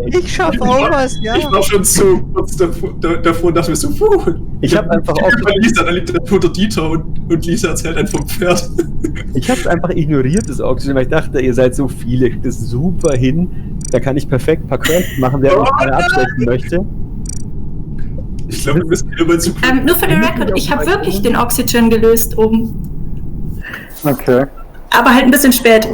Ich schaffe auch was, ja. Ich war schon so kurz davor, dass wir so, Ich habe einfach Lisa, da liegt der Dieter und Lisa erzählt einen vom Pferd. Ich habe es einfach ignoriert, das Oxygen, weil ich dachte, ihr seid so viele, ich krieg das super hin. Da kann ich perfekt ein paar Quests machen, während ich keine abstechen möchte. Ich glaube, wir müssen wieder mal zu. Nur für den Record, ich habe wirklich den Oxygen gelöst oben. Okay. Aber halt ein bisschen spät.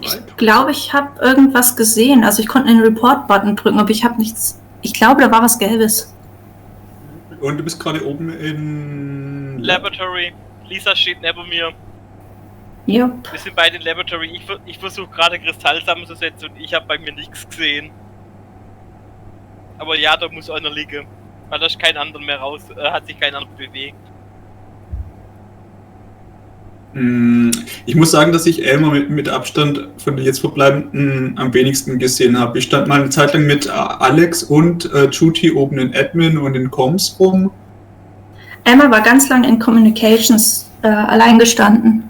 Ich glaube, ich habe irgendwas gesehen. Also ich konnte den Report-Button drücken, aber ich habe nichts. Ich glaube, da war was Gelbes. Und du bist gerade oben in... Laboratory. Lisa steht neben mir. Jupp. Wir sind beide in Laboratory. Ich versuche gerade Kristall zusammenzusetzen und ich habe bei mir nichts gesehen. Aber ja, da muss einer liegen. Weil da ist kein anderer mehr raus, hat sich kein anderer bewegt. Ich muss sagen, dass ich Elmar mit Abstand von den jetzt Verbleibenden am wenigsten gesehen habe. Ich stand mal eine Zeit lang mit Alex und Juti oben in Admin und in Comms rum. Elmar war ganz lang in Communications allein gestanden.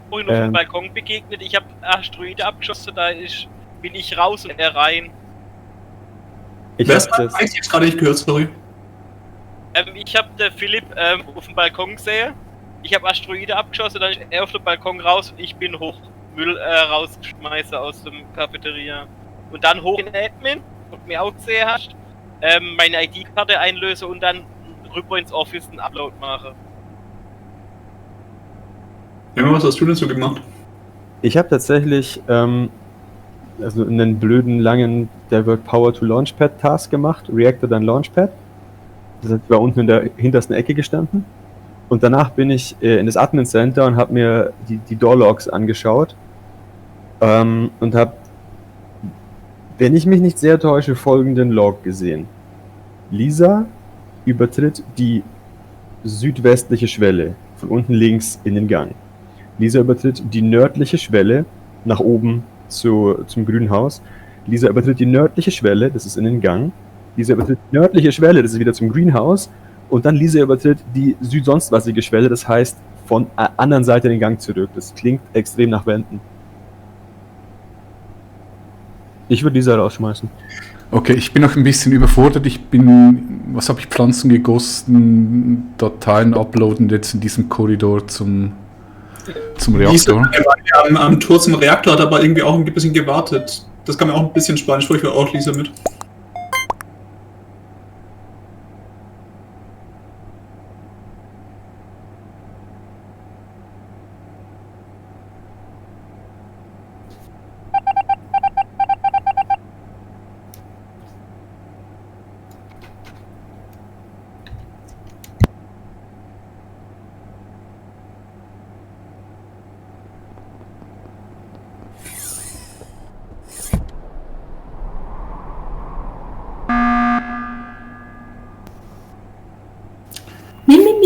Vorhin auf dem Balkon begegnet, ich habe Asteroide abgeschossen, bin ich raus und er rein. Ich habe jetzt gerade nicht gehört, sorry. Ich habe den Philipp auf dem Balkon gesehen. Ich habe Asteroide abgeschossen, dann ist er auf dem Balkon raus und ich bin hoch Müll rausgeschmeißen aus dem Cafeteria. Und dann hoch in Admin, wo du mir auch gesehen hast, meine ID-Karte einlöse und dann rüber ins Office einen Upload mache. Ja, was hast du denn so gemacht? Ich habe tatsächlich also einen blöden, langen Divert Power to Launchpad Task gemacht, Reactor dann Launchpad. Das heißt, ich war unten in der hintersten Ecke gestanden. Und danach bin ich in das Admin Center und habe mir die Door-Logs angeschaut. Und habe, wenn ich mich nicht sehr täusche, folgenden Log gesehen. Lisa übertritt die südwestliche Schwelle von unten links in den Gang. Lisa übertritt die nördliche Schwelle nach oben zum grünen Haus. Lisa übertritt die nördliche Schwelle, das ist in den Gang. Lisa übertritt die nördliche Schwelle, das ist wieder zum Greenhouse. Und dann Lisa übertritt die südsonstwasige Schwelle, das heißt von der anderen Seite den Gang zurück. Das klingt extrem nach Wänden. Ich würde Lisa rausschmeißen. Okay, ich bin noch ein bisschen überfordert. Was habe ich, Pflanzen gegossen, Dateien uploaden jetzt in diesem Korridor zum Reaktor. Am Tor zum Reaktor hat aber irgendwie auch ein bisschen gewartet. Das kam mir auch ein bisschen spanisch vor, ich war auch Lisa mit.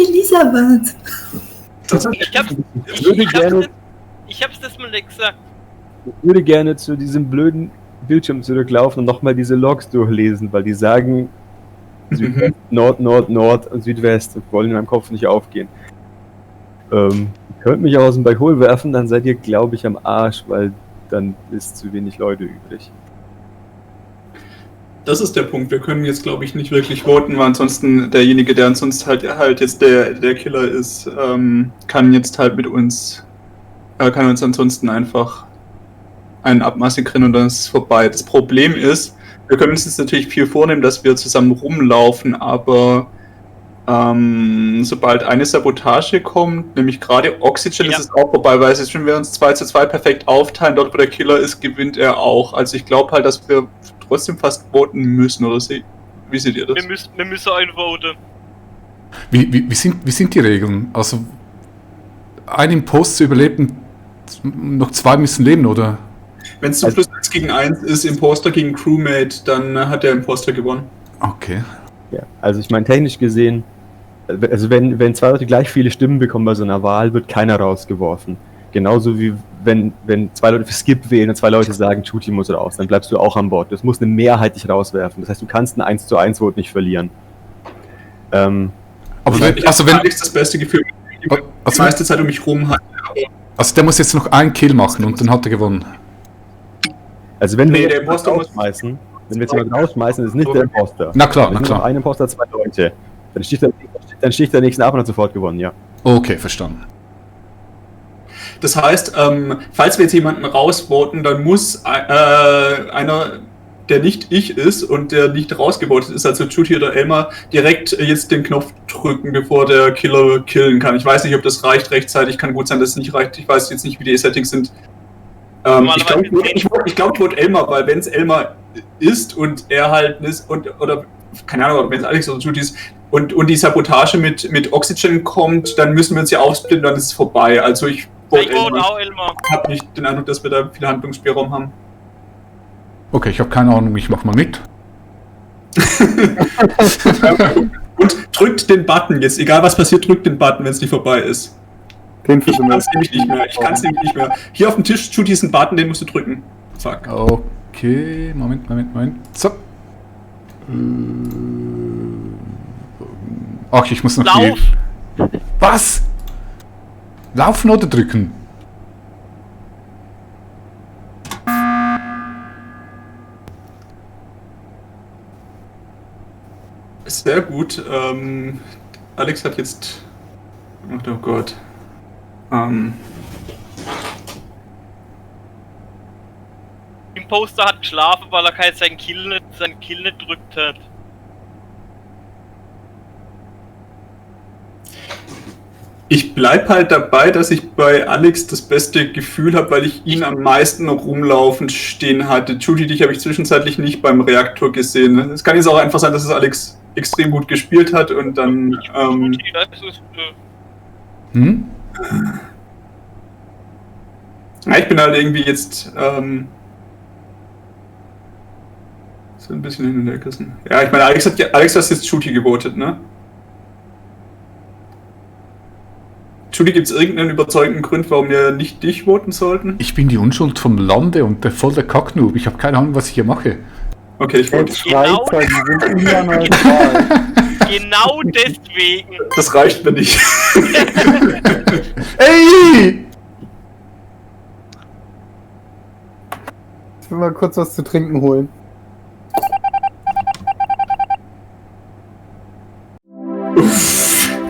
Elisabeth. Ich hab's das mal nicht gesagt. Ich würde gerne zu diesem blöden Bildschirm zurücklaufen und nochmal diese Logs durchlesen, weil die sagen Südwest, Nord, Nord, Nord und Südwest und wollen in meinem Kopf nicht aufgehen. Ihr könnt mich auch aus dem Balkon werfen, dann seid ihr, glaube ich, am Arsch, weil dann ist zu wenig Leute übrig. Das ist der Punkt. Wir können jetzt, glaube ich, nicht wirklich voten, weil ansonsten derjenige, der ansonsten halt jetzt der Killer ist, kann jetzt halt mit uns, kann uns ansonsten einfach einen abmassakrieren und dann ist es vorbei. Das Problem ist, wir können uns jetzt natürlich viel vornehmen, dass wir zusammen rumlaufen, aber sobald eine Sabotage kommt, nämlich gerade Oxygen, ist es auch vorbei, weil wenn wir uns 2:2 perfekt aufteilen, dort wo der Killer ist, gewinnt er auch. Also ich glaube halt, dass wir trotzdem fast voten müssen, oder wie seht ihr das? Wir müssen einvoten. Wie sind die Regeln? Also ein Imposter überlebt und noch 2 müssen leben, oder? Wenn es zu plus 1 gegen 1 ist, Imposter gegen Crewmate, dann hat der Imposter gewonnen. Okay. Ja, also ich meine, technisch gesehen, also wenn 2 Leute gleich viele Stimmen bekommen bei so einer Wahl, wird keiner rausgeworfen. Genauso wie wenn 2 Leute für Skip wählen und 2 Leute sagen, Chuti muss raus, dann bleibst du auch an Bord. Das muss eine Mehrheit dich rauswerfen. Das heißt, du kannst ein 1:1 Vote nicht verlieren. Aber wenn Alex das beste Gefühl die meiste Zeit um mich rum hat. Also der muss jetzt noch einen Kill machen und dann hat er gewonnen. Also wenn wir den Imposter rausschmeißen, ist es nicht der Imposter. Na klar, Wenn ein Imposter 2 Leute, dann sticht der nächsten ab und hat sofort gewonnen, ja. Okay, verstanden. Das heißt, falls wir jetzt jemanden rausvoten, dann muss einer, der nicht ich ist und der nicht rausgevotet ist, also Chuti oder Elmar, direkt jetzt den Knopf drücken, bevor der Killer killen kann. Ich weiß nicht, ob das reicht rechtzeitig, kann gut sein, dass es nicht reicht. Ich weiß jetzt nicht, wie die Settings sind. Ich glaube, ich vote Elmar, weil wenn es Elmar ist und er halt ist oder keine Ahnung, wenn es Alex oder Chuti ist und die Sabotage mit Oxygen kommt, dann müssen wir uns ja aufsplitten, dann ist es vorbei. Also ich vote auch Elmar. Ich habe nicht den Eindruck, dass wir da viel Handlungsspielraum haben. Okay, ich habe keine Ahnung, ich mach mal mit. Und drückt den Button jetzt, egal was passiert, drückt den Button, wenn es nicht vorbei ist. Ich kann es nämlich nicht mehr. Hier auf dem Tisch, Chuti, ist ein Button, den musst du drücken. Fuck. Okay, Moment. So. Ach, ich muss noch Lauf! Was? Laufen oder drücken? Sehr gut. Alex hat jetzt... Oh Gott. Imposter hat geschlafen, weil er seinen Kill nicht drückt hat. Ich bleib halt dabei, dass ich bei Alex das beste Gefühl habe, weil ich ihn am meisten rumlaufend stehen hatte. Judy, dich habe ich zwischenzeitlich nicht beim Reaktor gesehen. Es kann jetzt auch einfach sein, dass es Alex extrem gut gespielt hat und dann... Ich bin halt irgendwie jetzt so ein bisschen hin und her gerissen. Ja, ich meine, Alex hat jetzt Judy gewotet, ne? Judy, gibt es irgendeinen überzeugenden Grund, warum wir nicht dich voten sollten? Ich bin die Unschuld vom Lande und voll der Kacknoob. Ich habe keine Ahnung, was ich hier mache. Okay, ich vote. Genau, Schweizer, die sind immer neutral. genau deswegen. Das reicht mir nicht. Ey! Ich will mal kurz was zu trinken holen.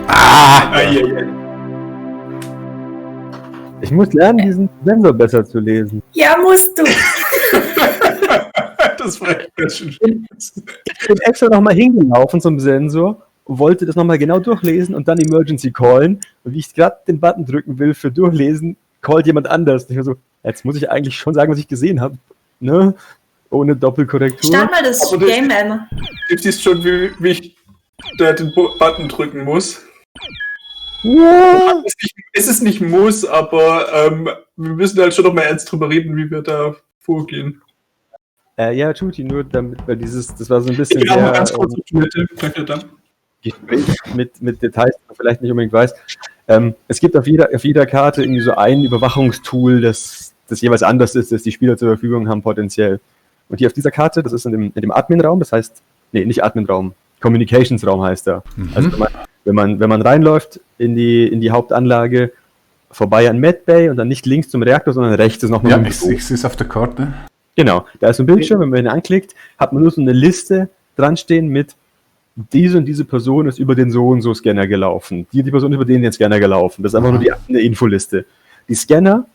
Eieiei. Ich muss lernen, diesen Sensor besser zu lesen. Ja, musst du. Das war echt ganz schön. Ich bin extra nochmal hingelaufen zum Sensor und wollte das nochmal genau durchlesen und dann Emergency callen. Und wie ich gerade den Button drücken will für Durchlesen, callt jemand anders. Und ich war so, jetzt muss ich eigentlich schon sagen, was ich gesehen habe. Ne? Ohne Doppelkorrektur. Start mal das Aber das- Game, Emma. Du siehst schon, wie ich da den Button drücken muss. Ja. Es ist nicht muss, aber wir müssen halt schon noch mal ernst drüber reden, wie wir da vorgehen. Ja, Tuti, nur damit, weil das war so ein bisschen Ja, sehr, ganz kurz auf Toilette. Danke, dann. Gespräch mit Details, die man vielleicht nicht unbedingt weiß. Es gibt auf jeder Karte irgendwie so ein Überwachungstool, das jeweils anders ist, das die Spieler zur Verfügung haben potenziell. Und hier auf dieser Karte, das ist in dem Admin-Raum, das heißt, nee, nicht Admin-Raum, Communications-Raum heißt er. Also wenn man reinläuft in die Hauptanlage, vorbei an Medbay und dann nicht links zum Reaktor, sondern rechts ist nochmal Ja, ein ich Büro. sehe es auf der Karte. Genau, da ist so ein Bildschirm, wenn man ihn anklickt, hat man nur so eine Liste dran stehen mit diese und diese Person ist über den so und so Scanner gelaufen. Die Person ist über den Scanner gelaufen. Das ist einfach nur eine Infoliste. Die Scanner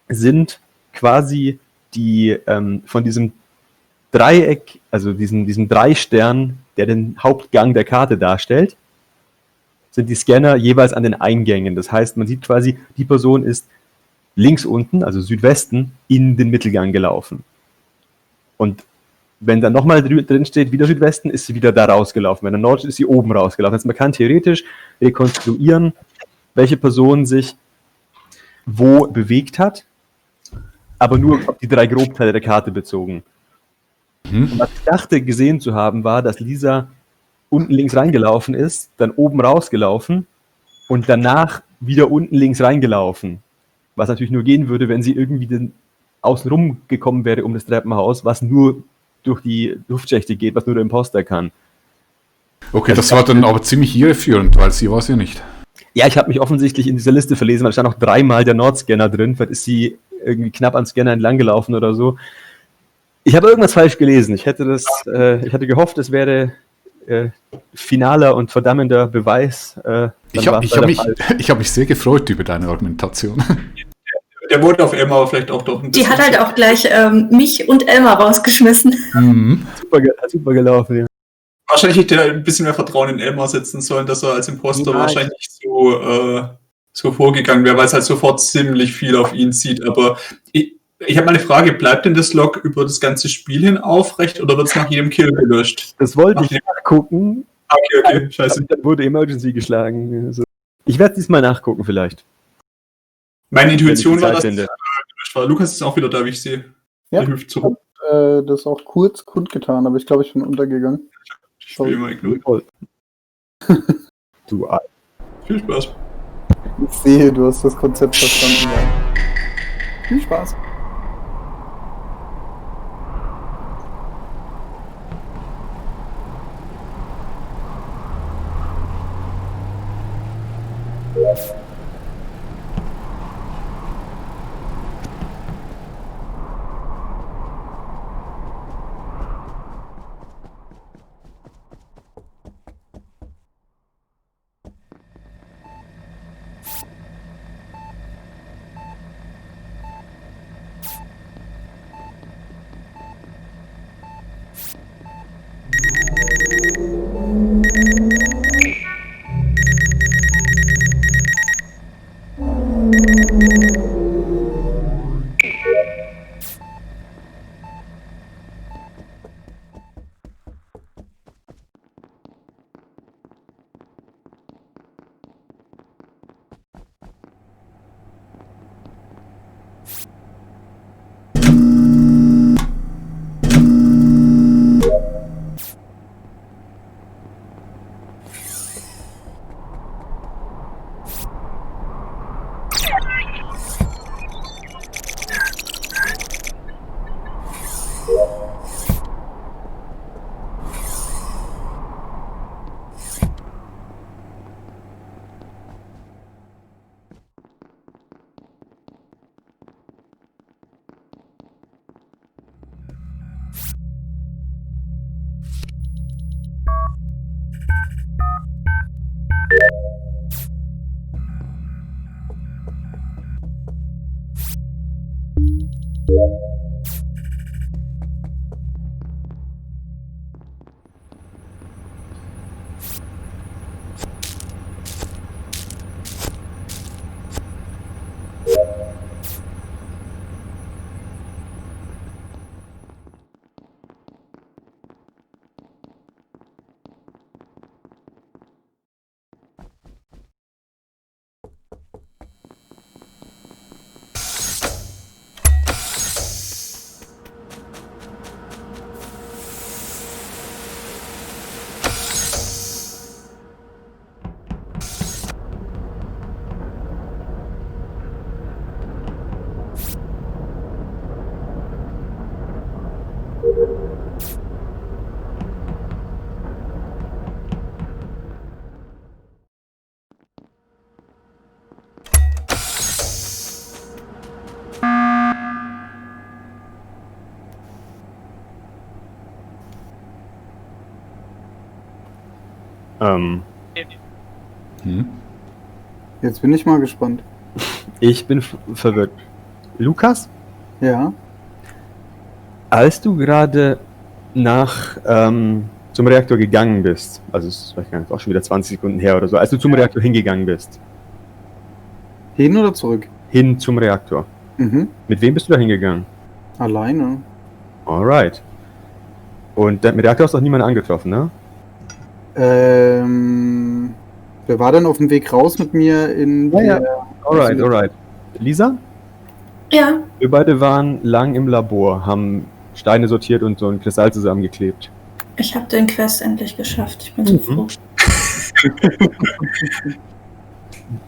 sind quasi die von diesem Dreieck, also diesen Dreistern, der den Hauptgang der Karte darstellt, sind die Scanner jeweils an den Eingängen. Das heißt, man sieht quasi, die Person ist links unten, also Südwesten, in den Mittelgang gelaufen. Und wenn dann nochmal drin steht, wieder Südwesten, ist sie wieder da rausgelaufen. Wenn der Nord ist sie oben rausgelaufen. Also man kann theoretisch rekonstruieren, welche Person sich wo bewegt hat, aber nur auf die 3 Grobteile der Karte bezogen. Und was ich dachte, gesehen zu haben, war, dass Lisa unten links reingelaufen ist, dann oben rausgelaufen und danach wieder unten links reingelaufen. Was natürlich nur gehen würde, wenn sie irgendwie außenrum gekommen wäre um das Treppenhaus, was nur durch die Luftschächte geht, was nur der Imposter kann. Okay, das war dann aber ziemlich irreführend, weil sie war es ja nicht. Ja, ich habe mich offensichtlich in dieser Liste verlesen, weil da stand noch 3-mal der Nordscanner drin. Vielleicht ist sie irgendwie knapp am Scanner entlang gelaufen oder so. Ich habe irgendwas falsch gelesen. Ich hatte gehofft, es wäre finaler und verdammender Beweis. Ich habe hab mich sehr gefreut über deine Argumentation. Der wurde auf Emma aber vielleicht auch doch ein Die hat halt auch gleich mich und Elmar rausgeschmissen. Super gelaufen, ja. Wahrscheinlich hätte er ein bisschen mehr Vertrauen in Elmar setzen sollen, dass er als Imposter wahrscheinlich nicht so vorgegangen wäre, weil es halt sofort ziemlich viel auf ihn zieht. Aber ich habe mal eine Frage, bleibt denn das Log über das ganze Spiel hin aufrecht oder wird es nach jedem Kill gelöscht? Das wollte ich nachgucken. Okay, scheiße. Dann wurde Emergency geschlagen. Also, ich werde diesmal nachgucken vielleicht. Meine Intuition war, Zeit dass es finde. gelöscht war. Lukas ist auch wieder da, wie ich sehe. Ja. Er hüpft zurück. Das auch kurz kundgetan, aber ich glaube, ich bin untergegangen. Ich spiele immer ignorieren. Voll. Du Al- Viel Spaß. Ich sehe, du hast das Konzept verstanden. Ja. Viel Spaß. Jetzt bin ich mal gespannt. Ich bin verwirrt. Lukas, Ja. als du gerade zum Reaktor gegangen bist, also es ist vielleicht auch schon wieder 20 Sekunden her oder so, als du zum Reaktor hingegangen bist, Hin oder zurück? hin zum Reaktor, Mhm. mit wem bist du da hingegangen? Alleine. Alright. Und mit Reaktor hast du auch niemanden angetroffen, ne? Wer war denn auf dem Weg raus mit mir in Ja, der... Alright. Lisa? Ja, Wir beide waren lang im Labor, haben Steine sortiert und so einen Kristall zusammengeklebt. ich habe den Quest endlich geschafft. Ich bin so froh.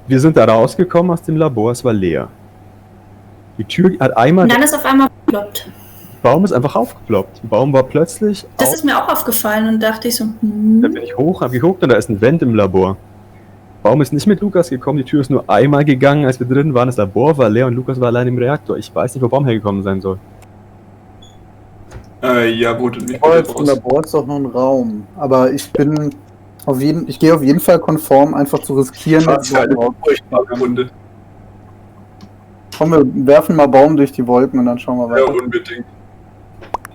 Wir sind da rausgekommen aus dem Labor, es war leer. Die Tür hat einmal, Und dann ist auf einmal geploppt. der Baum ist einfach aufgeploppt. Der Baum war plötzlich Das auf. ist mir auch aufgefallen und dachte ich so, Da bin ich hab geguckt und da ist ein Vent im Labor. Der Baum ist nicht mit Lukas gekommen, die Tür ist nur einmal gegangen, als wir drin waren, das Labor war leer und Lukas war allein im Reaktor. Ich weiß nicht, wo Baum hergekommen sein soll. Ja gut, und ich Oh, im Labor ist doch nur ein Raum. Aber ich bin ich gehe auf jeden Fall konform, einfach zu riskieren. Das ist eine furchtbare Runde. Komm, wir werfen mal Baum durch die Wolken und dann schauen wir Ja, weiter. unbedingt.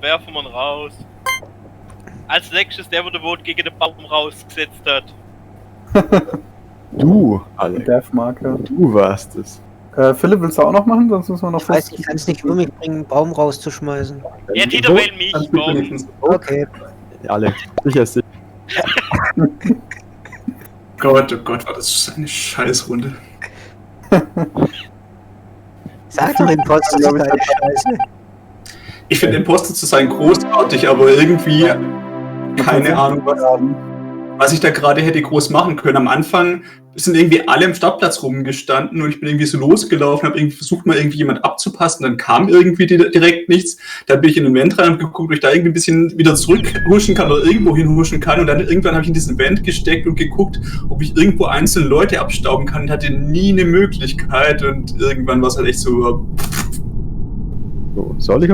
Werfen wir ihn raus. Als nächstes der, wo der Vote gegen den Baum rausgesetzt hat. Du, Alex, Deathmarker. du warst es. Philipp, willst du auch noch machen? Sonst müssen wir noch Ich weiß, ich kann es nicht über mich bringen, einen Baum rauszuschmeißen. Ja, Tito will mich, Kannst du Baum. wenigstens- Okay. Alex, sicher ist sicher. Gott, oh Gott, war das eine Scheißrunde. Sag doch Imposter, das ist eine Scheiße. Ich finde Imposter zu sein großartig, aber irgendwie keine Ahnung, was ich da gerade hätte groß machen können. Am Anfang sind irgendwie alle am Startplatz rumgestanden und ich bin irgendwie so losgelaufen, habe irgendwie versucht, mal irgendwie jemand abzupassen, dann kam irgendwie direkt nichts. Dann bin ich in den Vent rein und geguckt, ob ich da irgendwie ein bisschen wieder zurückhuschen kann oder irgendwo hinhuschen kann und dann irgendwann habe ich in diesen Vent gesteckt und geguckt, ob ich irgendwo einzelne Leute abstauben kann und hatte nie eine Möglichkeit und irgendwann war es halt echt so, So, soll ich